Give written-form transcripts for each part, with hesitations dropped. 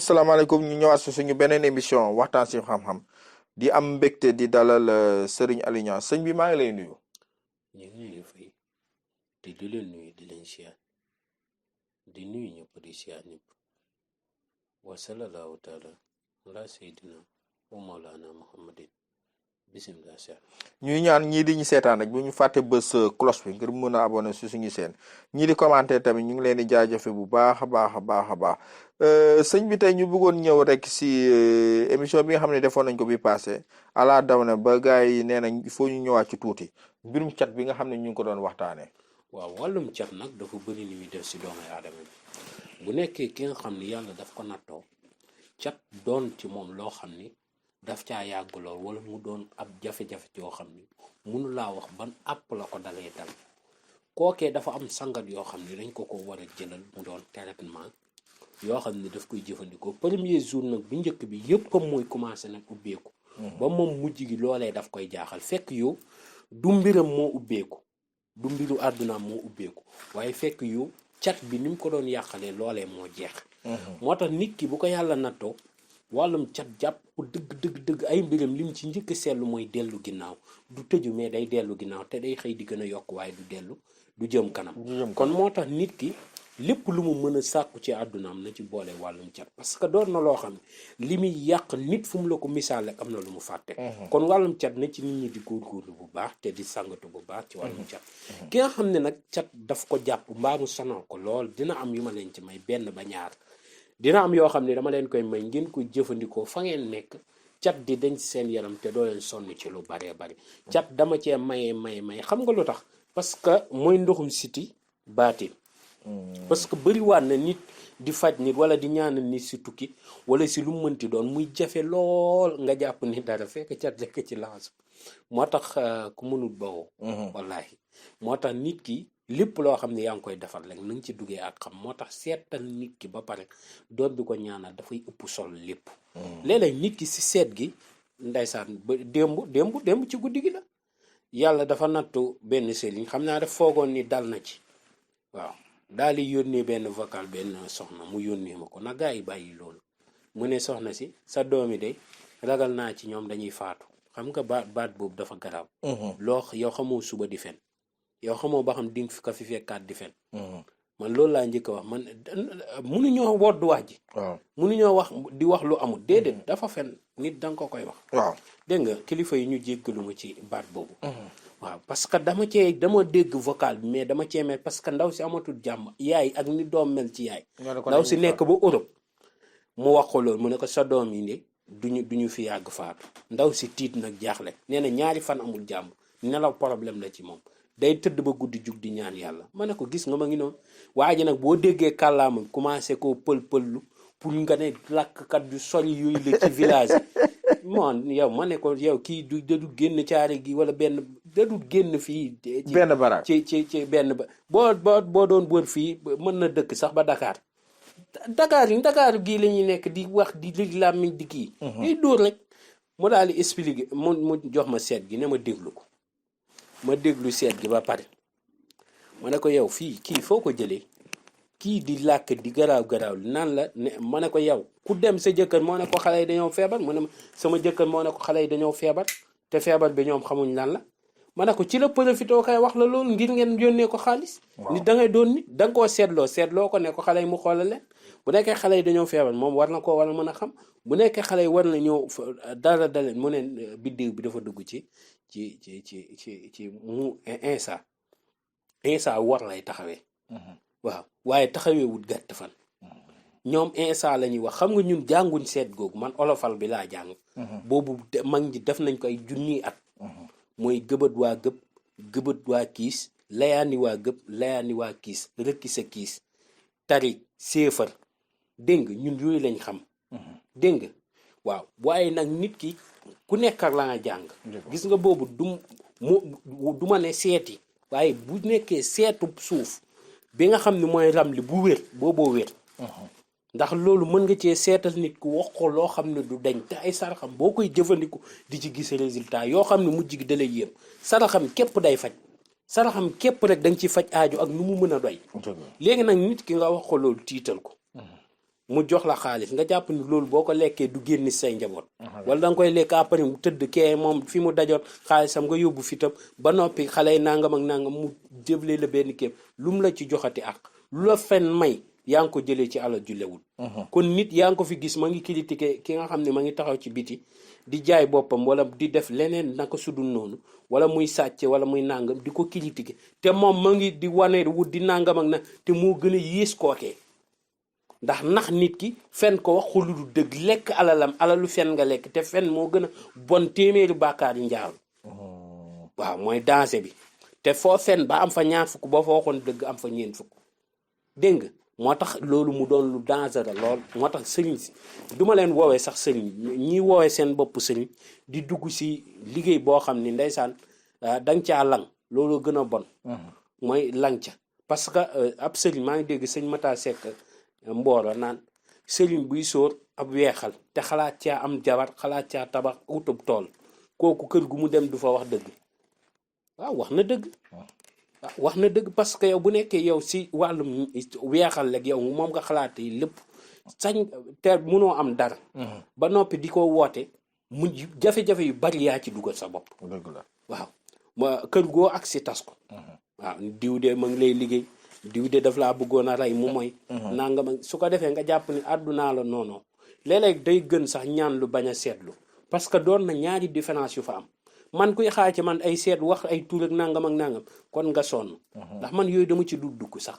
salaamaaleykum ñu ñëwaat si suñu beneen émission waxtaan si xam-xam di am mbégte di dalal Serigne Aliou Niang sëñ bi maa ngi lay nuyu. ñu ngi leen fay te di leen nuyu di leen siyaar di nuyu ñëpp di siyaar ñëpp wa sallallahu taala ala sayyidina wa mawlana muhammadin bismillah siyaar. ñuy ñaan ñii di ñu seetaan rek bu ñu fàtte bës cloche bi ngir mën a abonné si suñu seen ñii di commenter tamit ñu ngi leen di jaajëfe bu baax a baax a baax a baax sëñ bi tey ñu bëggoon ñëw rek si émission bi nga xam ne defoon nañ ko bi passé ala daw na ba gars yi nee nañ il faut ñu ñëwaat ci tuuti mbirum cat bi nga xam ne ñu ngi ko doon waxtaanee. waaw wàllum cat nag dafa bëri ni muy def si doomu aadama bi bu nekkee ki nga xam ni yàlla daf ko nattoo cat doon ci moom loo xam ni daf caa yàgg lool wala mu doon ab jafe-jafe yoo xam ni mënu laa wax ban àpp la ko dalee dal kookee dafa am sangat yoo xam ni dañ ko war a jëlal mu doon traitement yoo xam ni daf koy jëfandikoo premier jour nag bu njëkk bi yëpp comme mooy commencé nag ubbeeku ba moom mujj gi loolee daf koy jaaxal fekk yow du mbiram moo ubbeeku du mbiru àddunaam moo ubbeeku waaye fekk yow cat bi ni mu ko doon yàqalee loolee moo jeex moo tax nit ki bu ko yàlla nattoo wàllum cat jàpp ko dëgg ay mbiram lim ci njëkk seetlu mooy dellu ginnaaw du tëju mais day dellu ginnaaw te day xëy di gën a yokk waaye du jëm kanam kon moo tax nit ki lépp lu mu mën a sàkku ci àddunaam na ci boole wàllum cat parce que doon na loo xam ne li muy yàq nit fu mu la ko misaal rek am na lu mu fàtte kon wàllum cat na ci nit ñi di góorgóorlu bu baax te di sàngatu bu baax ci wàllum cat ki nga xam ne nag cat daf ko jàpp mbaa mu sonal ko lool dina am yu ma leen ci may benn ba ñaar dina am yoo xam ne dama leen koy may ngeen ko jëfandikoo fa ngeen nekk cat di dañ ci seen yaram te doo leen sonn ci lu baree bari cat dama cee may xam nga lu tax parce que mooy ndoxum siti baatin parce que bëriwaat na nit di faj nit wala di ñaanal nit si tukki wala si lu mënti doon muy jafe lool nga jàpp ni dara fekk cat lekk ci laas moo tax ku mënul bawoo wallahi moo tax nit ki lépp loo xam ne yaa ngi koy defar rek na nga ci duggee ak xam moo tax seetal nit ki ba pare doon di ko ñaanal dafay ëpp solo lépp léeg-léeg nit ki si seet gi ndaysaan ba démb ci guddi gi la yàlla dafa nattu benn sëriñ xam naa daf foogoon ni dal na ci waaw daal di yónnee benn vocal benn soxna mu yónnee ma ko na gaa yi bàyyi loolu mu ne soxna si sa doomi de ragal naa ci ñoom dañuy faatu xam nga baat boobu dafa garaaw loo yow xamoo suba di fen yow xamoo ba xam di nga ko fi fekkaat di fen man loolu laa njëkk a wax man munuñoo woddu wax ji munuñoo wax di wax lu amul déedéet dafa fen nit danga ko koy wax waaw dégg nga kilifa yi ñu jéggalu ma ci baat boobu waaw parce que dama dégg vocal bi mais dama cee mel parce que ndaw si amatul jàmm yaay ak ni doom mel ci yaay ndaw si nekk ba Europe mu wax ko loolu mu ne ko sa doom yi ne duñu fi yàgg faatu ndaw si tiit nag jaaxle nee na ñaari fan amul jàmm nelaw problème la ci moom day tëdd ba guddi jug di ñaan yàlla ma ne ko gis nga ma ngi noonu waa ji nag boo déggee kàllaama commencé koo pël-pëllu pour nga ne làkkat yu sori yooyu la ci village yi moom yow ma ne ko yow kii da du génn caare gi wala da du génn fii benn baraak ci benn ba boo doon wër fii mën na dëkk sax ba Dakar gii la ñuy nekk di wax di li làmmiñ di kii day dóor rek mu daal di expliquer mu jox ma seet gi ne ma déglu ko ma déglu seet gi ba pare ma ne ko yow fii kii foo ko jëlee kii di làkk di garaaw naan la ne ma ne ko yow ku dem sa jëkkër moo ne ko xale yi dañoo feebar mu ne ma sama jëkkër moo ne ko xale yi dañoo feebar te feebar bi ñoom xamuñ lan la ma ne ko ci la profité koy wax la loolu ngir ngeen yónnee ko xaalis nit da ngay doon nit da nga koo seetloo ko ne ko xale yi mu xoolal leen bu nekkee xale yi dañoo feebar moom war na koo war a mën a xam bu nekkee xale yi war na ñëw dara daleen mu ne biddiw bi dafa dugg ci mu insa war lay taxawee waaw waaye taxawee wut gàtt fan ñoom insa la ñuy wax xam nga ñun jànguñ seet googu man olofal bi laa jàng boobu mag ñi def nañ ko ay junniy at mooy gëbët waa gëbët waa kiis layaani waa layaani waa kiis rëkki sa kiis tari séefar dégg nga ñun yooyu lañ xam dégg nga waaw waaye nag nit ki ku nekk ak la nga jàng gis nga boobu du ma ne seeti waaye bu nekkee seetu suuf bi nga xam ne mooy ramli bu wér booboo wér. ndax loolu mën nga cee seetal nit ku wax ko loo xam ne du dañ te ay saraxam boo koy jëfandiku di ci gis résultat yoo xam ne mujj gi da lay yéem saraxam képp day faj saraxam képp rek da nga ci faj aaju ak nu mu mën a doy. léegi nag nit ki nga wax ko loolu tiital ko mu jox la xaalis nga jàpp ni loolu boo ko lekkee du génn say njaboot. wala da nga koy lekk après mu tëdd kee moom fi mu dajoon xaalisam nga yóbbu fitam ba noppi xale yi nangam ak nangam mu jëblee la benn képp lu mu la ci joxati ak lu la fen may. yaa ngi ko jëlee ci alal ju lewul kon nit yaa ngi ko fi gis ma ngi critiquer ki nga xam ne ma ngi taxaw ci biti di jaay boppam wala di def leneen naka sudul noonu wala muy sàcce wala muy nàngam di ko critiquer te moom ma ngi di wane wut di nàngam ak na te moo gën a yées kookee ndax nax nit ki fen ko wax xulu du dëgg lekk alalu fen nga lekk te fen moo gën a bon téeméeri bàkkaar yi njaaru waaw mooy danger bi te foo fen ba am fa ñaar fukk boo fa waxoon dëgg am fa ñeent fukk dégg nga moo tax loolu mu doon lu dangereux lool moo tax sëriñ si duma leen woowee sax sëriñ ñi woowee seen bopp sëriñ di dugg si liggéey boo xam ni ndeysaan danga caa lang loolu gën a bon mooy lang ca parce que ab sëriñ maa ngi dégg sëñ Mata Seck Mbooro naan sëriñ buy sóor ab weexal te xalaat caa am jabar xalaat caa tabax utub tool kooku kër gu mu dem du fa wax dëgg waaw wax na dëgg wax na dëgg parce que yow bu nekkee yow si wàllum weexal rek yow moom nga xalaate lépp sañ te munoo am dara ba noppi di ko woote mu jafe-jafe yu bari yaa ci dugal sa bopp dëgg la waaw ma kër goo ak si tas ko waaw diw de ma ngi lay liggéey diw de daf laa bëggoon a rey mu mooy nanga ma su ko defee nga jàpp ni àddunaa la noonu léeg-léeg day gën sax ñaan lu bañ a seetlu parce que doon na ñaari différence yu fa am man kuy xaar ci man ay seet wax ay tur ak nangam ak nangam kon nga sonn ndax man yooyu dama ci dugg sax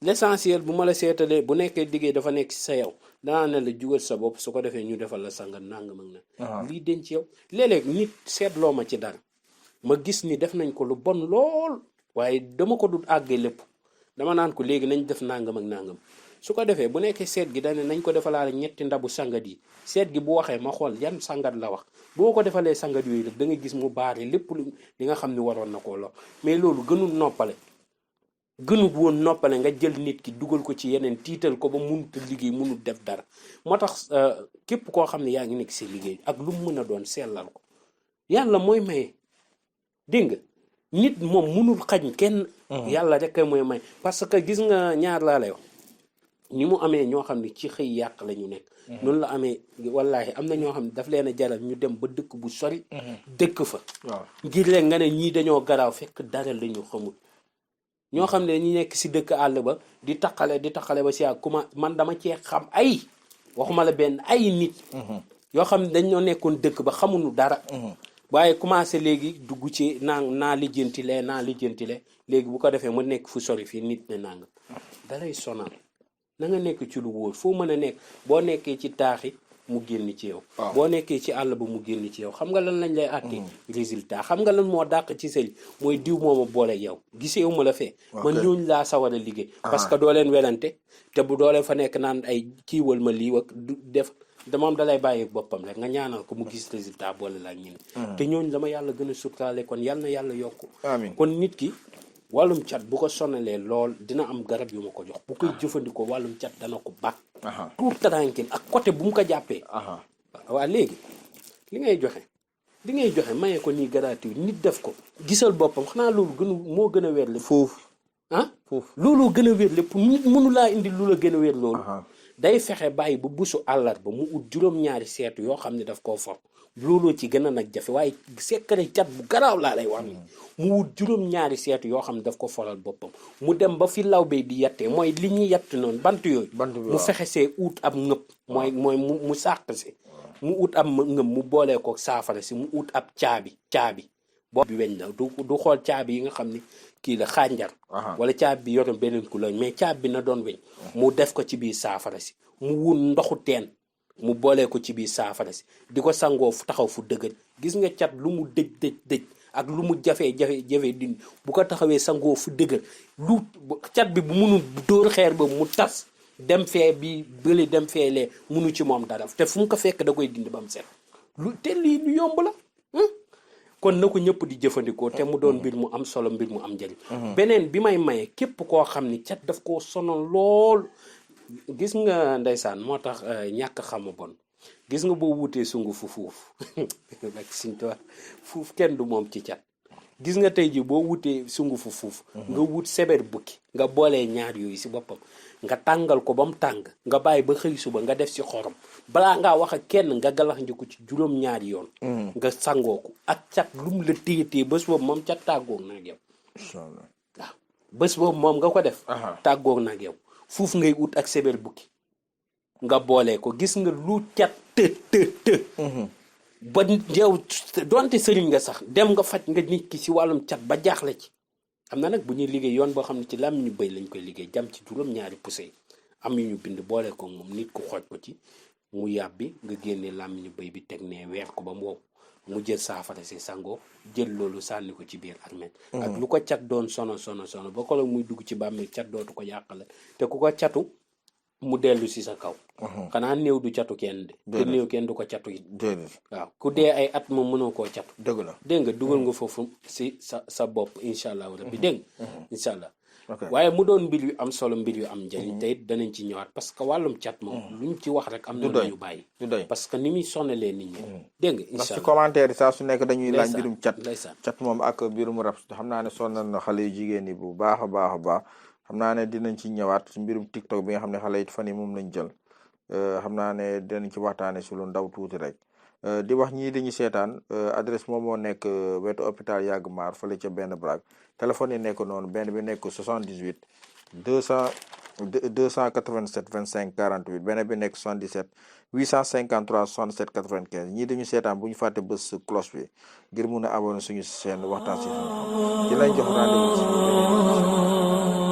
l'essentiel bu ma la seetalee bu nekkee diggee dafa nekk si sa yow danaa ne la jugal sa bopp su ko defee ñu defal la sangat nangam ak nangam lii denc yow léeg-léeg nit seetloo ma ci dara ma gis ni def nañ ko lu bon lool waaye dama ko dul àggee lépp dama naan ko léegi nañ def nangam ak nangam su ko defee bu nekkee seet gi dane nañ ko defalaale ñetti ndabu sangat yi seet gi bu waxee ma xool yan sangat la wax boo ko defalee sangat yooyu rek da nga gis mu baari lépp li nga xam ni waroon na koo lor mais loolu gënul woon noppale nga jël nit ki dugal ko ci yeneen tiital ko ba munut liggéey munut def dara moo tax képp koo xam ne yaa ngi nekk si liggéey ak lu mu mën a doon sellal ko yàlla mooy maye dégg nga nit moom munul xañ kenn yàlla rek mooy may parce que gis nga ñaar laa lay wax ni mu amee ñoo xam ne ci xëy yàq la ñu nekk noonu la amee wallaahi am na ñoo xam ne daf leen a jaral ñu dem ba dëkk bu sori dëkk fa ngir rek nga ne ñii dañoo garaaw fekk dara la ñu xamul ñoo xam ne ñi nekk si dëkk àll ba di taqale ba si ak kuma man dama cee xam ay waxuma la benn ay nit yoo xam ne dañoo nekkoon dëkk ba xamuñu dara waaye commencé léegi dugg ci naa lijjanti le léegi bu ko defee ma nekk fu sori fii nit ne nanga dalay sonal na nga nekk ci lu wóor foo mën a nekk boo nekkee ci taaxi mu génn ci yow boo nekkee ci àll ba mu génn ci yow xam nga lan lañ lay àtte résultat xam nga lan moo dàq ci sëñ mooy diw mooma boole yow gisee ma la fee man ñooñu laa sawar a liggéey parce que doo leen welante te bu doo leen fa nekk naan ay kiiwal ma lii wak du def da moom dalay bàyyi boppam rek nga ñaanal ko mu gis résultat boole laa ñun te ñooñu dama yàlla gën a suturaale kon yal na yàlla yokku kon nit ki wàllum cat bu ko sonalee lool dina am garab yu ma ko jox bu koy jëfandikoo wàllum cat dana ko baax tout tranquille ak côté bu mu ko jàppee waaw léegi li ngay joxe mayee ko nii gratuit nit def ko gisal boppam xanaa loolu moo gën a wér lépp foofu loolu gën a wér lépp nit mënu laa indi lu la gën a wér loolu day fexe bàyyi ba busu àllarba mu ut juróom-ñaari seetu yoo xam ne daf koo for looloo ci gën a nag jafe waaye sekkare cat bu garaaw laa lay wax ni mu wut juróom-ñaari seetu yoo xam ne daf ko foral boppam mu dem ba fi lawbe di yettee mooy li ñuy yett noonu bant yooyu mu fexe see ut ab ngëpp mooy mu sàq si mu ut ab ngëpp mu boolee ko saafara si mu ut ab caabi boobu bi weñ la du xool caabi yi nga xam ni kii la xànjar wala caabi bi yoroon beneen couleur mais caabi bi na doon weñ mu def ko ci biir saafara si mu wut ndoxu teen mu boolee ko ci biir saafara si di ko sangoo taxaw fu dëgër gis nga cat lu mu dëj ak lu mu jafe dindi bu ko taxawee sangoo fu dëgër lu cat bi bu munul dóor xeer ba mu tas dem fee bi bële dem fee lee munu ci moom dara te fu mu ko fekk da koy dindi ba mu set te lii lu yomb la kon na ko ñëpp di jëfandikoo te mu doon mbir mu am solo mbir mu am njëriñ. beneen bi may maye képp koo xam ni cat daf koo sonal lool gis nga ndeysaan moo tax ñàkk xama bon gis nga boo wutee sungufu fuuf rek suñ to fuuf kenn du moom ci cat gis nga tey ji boo wutee sungufu fuuf nga wut seber bukki nga boolee ñaar yooyu si boppam nga tàngal ko ba mu tàng nga bàyyi ba xëy suba nga def si xorom balaa ngaa wax ak kenn nga galax njëkku ci juróom-ñaari yoon nga sangoo ko ak cat lum la téye bés boobu moom cat tàggoog nag yow waaw bés boobu moom nga ko def tàggoog nag yow fuuf ngay ut ak seber bukki nga boolee ko gis nga lu cat të ba yow donte sëriñ nga sax dem nga faj nga nit ki si wàllum cat ba jaaxle ci am na nag bu ñuy liggéey yoon boo xam ne ci làmmiñu bëy lañ koy liggéey jam ci juróom-ñaari poussé am yu ñu bind boole ko moom nit ku xooj ko ci mu yàbbi nga génne làmmiñu bëy bi teg ne weer ko ba mu wow mu jël saafara si sangoo jël loolu sànni ko ci biir armeel ak lu ko cat doon sono ba ko la muy dugg ci bàmmeel cat dootu ko yàqale te ku ko catu mu dellu si sa kaw xanaa néew du catu kenn de te néew kenn du ko catu it waaw ku dee ay at moom mënoo koo catu dëgg la dégg nga dugal nga foofu si sa bopp incha allah rabbi dégg nga incha allah waaye mu doon mbir yu am solo mbir yu am njëriñ te it danañ ci ñëwaat parce que wàllum cat moom luñ ci wax rek am na ñu bàyyi du doy parce que ni muy sonnalee nit ñi dégg nga incha ndax ci allah commentaire yi saa su nekk dañuy laaj mbirum cat ndeysaan cat moom ak mbirum rab xam naa ne sonnal na xale yu jigéen yi bu baax a baax a baax xam naa ne dinañ ci ñëwaat ci mbirum TikTok bi nga xam ne xale yi fan yi moom lañ jël xam naa ne dinañ ci waxtaane si lu ndaw tuuti rek di wax ñii dañuy seetaan adresse moom moo nekk wetu hôpital Yagg Maar fële ca benn braak téléphone yi nekk noonu benn bi nekk 78 287 25 48 benn bi nekk 77 853 67 95 ñii dañu seetaan bu ñu fàtte bës cloche bi ngir mun a abonné suñu seen waxtaan si xam-xam ci lañ jox rendez-vous si beneen émission